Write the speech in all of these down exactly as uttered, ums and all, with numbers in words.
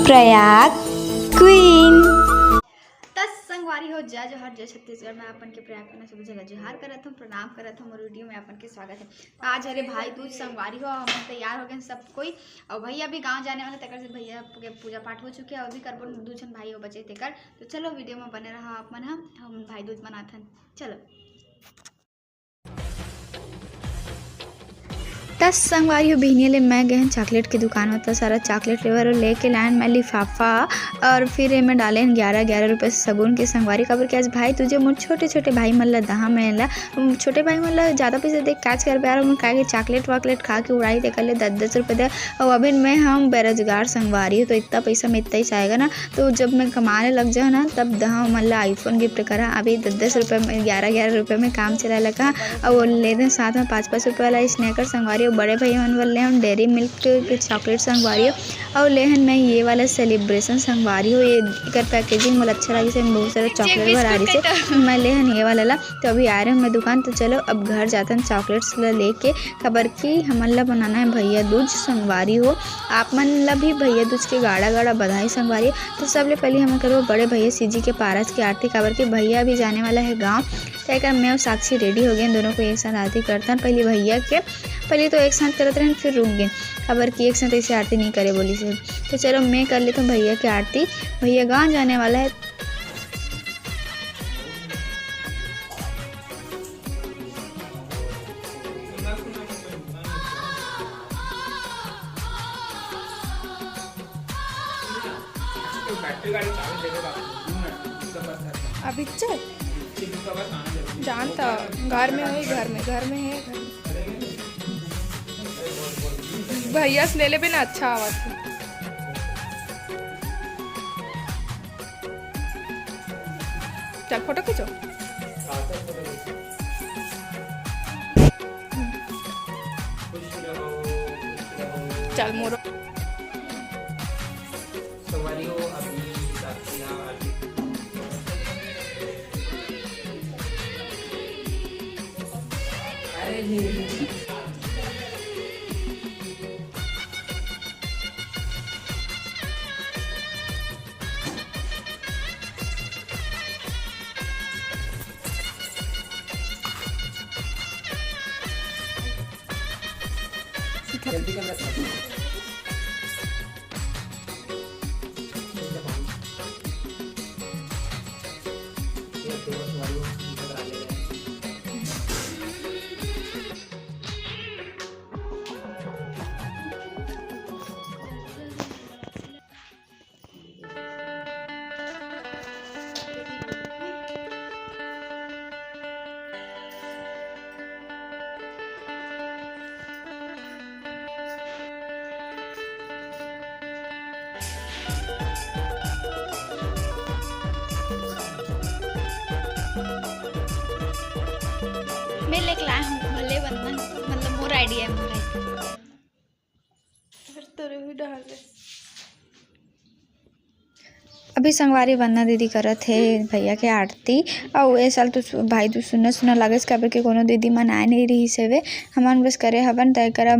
Prayag queen. त संगवारी हो, जय जोहार, जय छत्तीसगढ़। मैं अपन के प्रयाग के सब जगह जोहार करत हूँ, प्रणाम करत हूँ। मोर वीडियो में अपन के स्वागत है। आज हरे भाई दूज संगवारी हो, हम तैयार हो गए सब कोई, और भैया भी गांव जाने वाला, तेकर से भैया के पूजा पाठ हो चुके हैं, अभी करबो दू झन भाई हो बचे तेकर। तो चलो वीडियो में बने रहा आप मन, हम, हम भाई दूज मनाथन। चलो। त संगवारी हो, बिहनिया ले मैं गए हन चॉकलेट के दुकान में, त सारा चॉकलेट लेबर और लेके लायन मैं लिफाफा, और फिर एमे डाले हन ग्यारह ग्यारह रुपये से सगुन के संगवारी, काबर कि आज भाई दूज ए, मोर छोटे छोटे भाई मन ला दहा मैं ला, छोटे भाई मन ला ज़्यादा पैसा दे के काज करबे यार, ओमन काहे कि चॉकलेट वॉकलेट खा के उड़ाई, तेकर ले दस दस रुपये दे। और अभी मैं हम बेरोजगार संगवारी हो, तो इतना पैसा में इतना ही आएगा ना, तो जब मैं कमाने लग जाऊँ ना, तब दहा ओमन ला iPhone gift करा। अभी दस दस रुपये में, ग्यारह ग्यारह रुपये में काम चला लगा। और वो ले दे साथ में पाँच पाँच रुपये वाला स्नैकर संगवारी हो, बड़े भाई मन बर ले हम डेयरी मिल्क के चॉकलेट संगवारी हो, और ले हन मैं ये वाला सेलिब्रेशन संगवारी हो। ये एकर पैकेजिंग मोला अच्छा लगिस, एमे बहुत सारा चॉकलेट भरा रहिस हे। मैं ले हन ये वाला ला। तो अभी आ रहे हन मैं दुकान, तो चलो अब घर जाथन चॉकलेट्स ला लेके, काबर कि हमन ला मनाना है भैया दूज संगवारी हो। आप मन ला भी भैया दूज के गाड़ा गाड़ा बधाई संगवारी हो। तो सबले पहले हमन करबो बड़े भैया सीजी के पारस के आरती, काबर कि भैया अभी जाने वाला है गाँव। तेकर मैं और साक्षी रेडी हो गए, दोनों को एक साथ आरती करथन। पहले भैया के, पहले तो एक साथ करत रहन, फिर रुक गए, काबर कि एक साथ ऐसे आरती नहीं करे बोलिस हे। तो चलो मैं कर लेथों भैया के आरती। भैया गाँव जाने वाला है। अभी चल। जानता, घर में है, घर में, घर में है, घर में। भैया से ले लेबे ना, अच्छा आवत है। चल, फोटो खींचो। चल, मोरो। संगवारी हो, अभी साक्षी यहाँ आरती। अरे, जल्दी कर, मैं लेके लाया हूँ, भले बनना, मतलब मोर आइडिया है, मोर आइडिया। फिर तो रही डाल दे। अभी संगवारी वंदना दीदी करत हे भैया के आरती। अउ ए साल तो सु-, भाई दूज सुन्ना सुन्ना लागेस, काबर के कोनो दीदी मन आए नहीं रहिस हवे, हमन बस करे हवन। त एकरा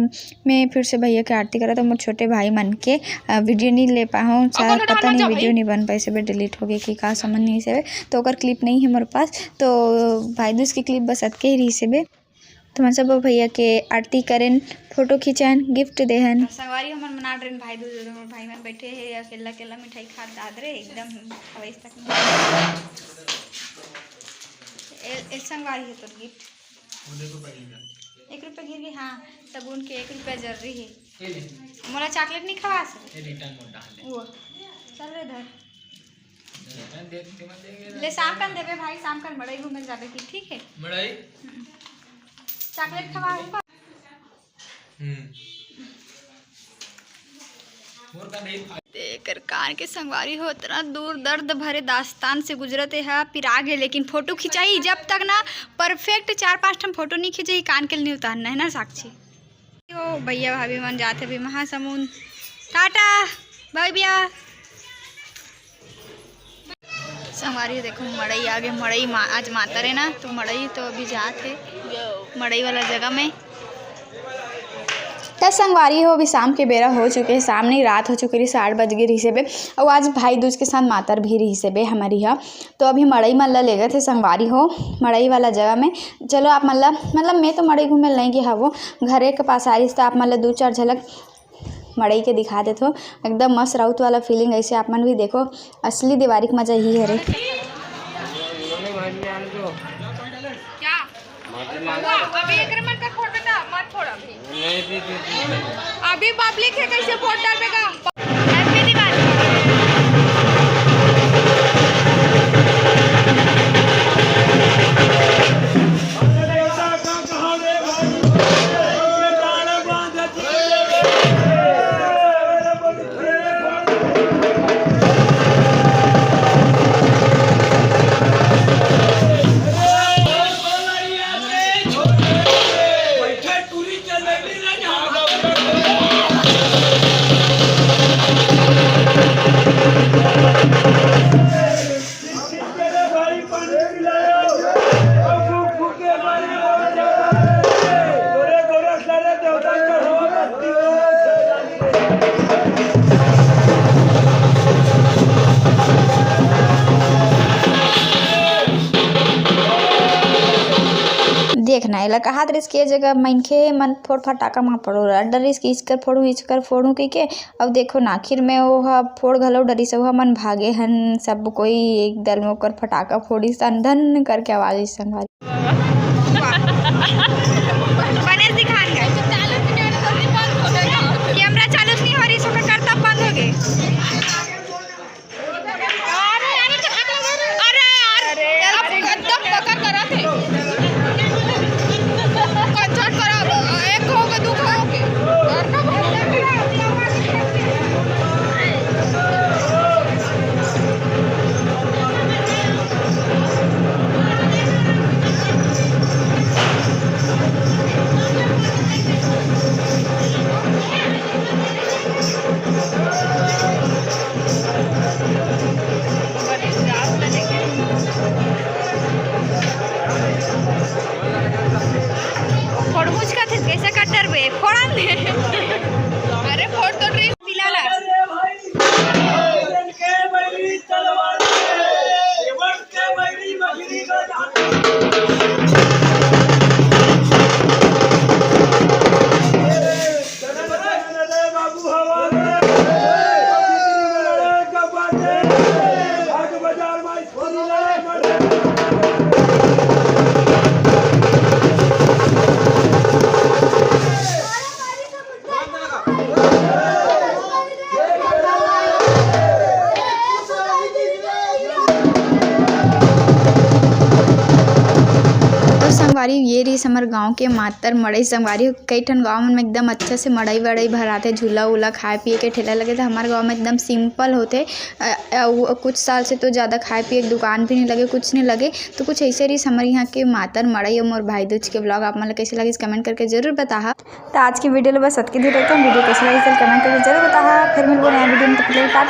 में फिर से भैया के आरती करत, मोर छोटे भाई मन के, अ, वीडियो नहीं ले पाहूँ, शायद पता नहीं वीडियो नहीं बन पाइस हवे, डिलीट हो गए कि का समझ नहीं आइस हवे, तो ओकर क्लिप नहीं है मोर पास। तो भाई दूज के क्लिप बस अतके ही रहिस हवे। तुमन सब भैया के आरती करेन, फोटो खींचन, गिफ्ट देहन। संगवारी हमन मना डरेन भाई दूज, हमर भाई मन बैठे हे अकेला अकेला मिठाई खात दाद रे, एकदम अवैस तक। ए, ए संगवारी है तोर गिफ्ट। वो देखो पहले का। एक रुपया गिर गए, हाँ, तब उनके एक रुपया जरूरी है। ये ले। मोला चॉकलेट नहीं खवास। ये रिटर्न मोड़ डाल दे। वो। चल रे धर। रिटर्न दे दे, मत देंगे। ले, शाम कन देबे भाई, शाम कन मड़ई घूमे जाबे की, ठीक है? मड़ई? हम्म। चॉकलेट खवाऊंगा। हम्म। मोर का नहीं खा- तेकर कान के संगवारी हो, इतना दूर दर्द भरे दास्तान से गुजरत हे, पिराग है, लेकिन फोटो खिंचाई जब तक ना परफेक्ट चार पांच ठन फोटो नहीं खींचे, कान के लिए नहीं उतारना है ना साक्षी। ओ भैया भाभी मन जाथे अभी महासमुंद। टाटा, बाय भैया। संगवारी देखो, मड़ई आगे, मड़ई मा-, आज मातर है ना, तो मड़ई तो अभी जात है, मड़ई वाला जगह में। त संगवारी हो, अभी शाम के बेरा हो चुके हे, शाम नहीं, रात हो चुके रहिस, आठ बज गे रहिस हे बे। अउ आज भाई दूज के साथ मातर भी रहिस हे बे हमर इहाँ। तो अभी मड़ई मन ला लेगत हे संगवारी हो, मड़ई वाला जगह में। चलो आप मन ला, मतलब मैं तो मड़ई घूमे ला नहीं गे हवो, घरे के पास आ रहिस, त आप मन ला दू चार झलक मड़ई के दिखा देथो। एकदम मस्त राउत वाला feeling, ऐसे आप मन भी देखो, असली देवारी के मजा ही हरे। क्या? अभी एकरे मन का फोड़ बेटा, मत फोड़ अभी। अभी public है, कैसे फोड़ डालबे गा? Happy दिवाली। देखना, एला कहात रहिस के जगह मनखे मन फोड़ फटाका म फोड़ डरिस कि इसकर फोड़ू, इसकर फोड़ू कहिके। अब देखो ना, आखिर में वो ह फोड़ घलो डरिस, वो मन भागे हन, सब कोई एक दल में ओकर फटाका फोड़िस, धन धन करके आवाज आइस संगवारी। बने दिखान गए। कैमरा चालू नहीं हो रही, ओकर करतब बंद हो गए। अरे यार, अरे यार, अब एकदम पकड़ करा थे। कंसर्ट करा दो, एक हो के, दू हो के। फोड़हुच का थे, कैसे कट्टर बे? फोड़न दे। अरे फोड़ तो रही मिला ला। तो संगवारी, ये रहिस हमर गांव के मातर मड़ई। संगवारी, कई ठन गांव मन में एकदम अच्छा से मड़ई वड़ई भराथे, झूला उला, खाए पिए के ठेला लगे। तो हमर गांव में एकदम simple होथे। अ, अ, वो कुछ साल से तो ज़्यादा खाए पिए के दुकान भी नहीं लगे, कुछ नहीं लगे। तो कुछ ऐसे रहिस हमर यहाँ के मातर मड़ई और मोर भाई दूज के vlog। आप मन ला कैसे लगिस, comment करके जरूर बताहा। तो आज की video ला बस अतके दूर रखते हैं। Video कैसे लगिस, comment करके जरूर बताहा। फिर मिलबो नया video में, तब तक के लिए टाटा।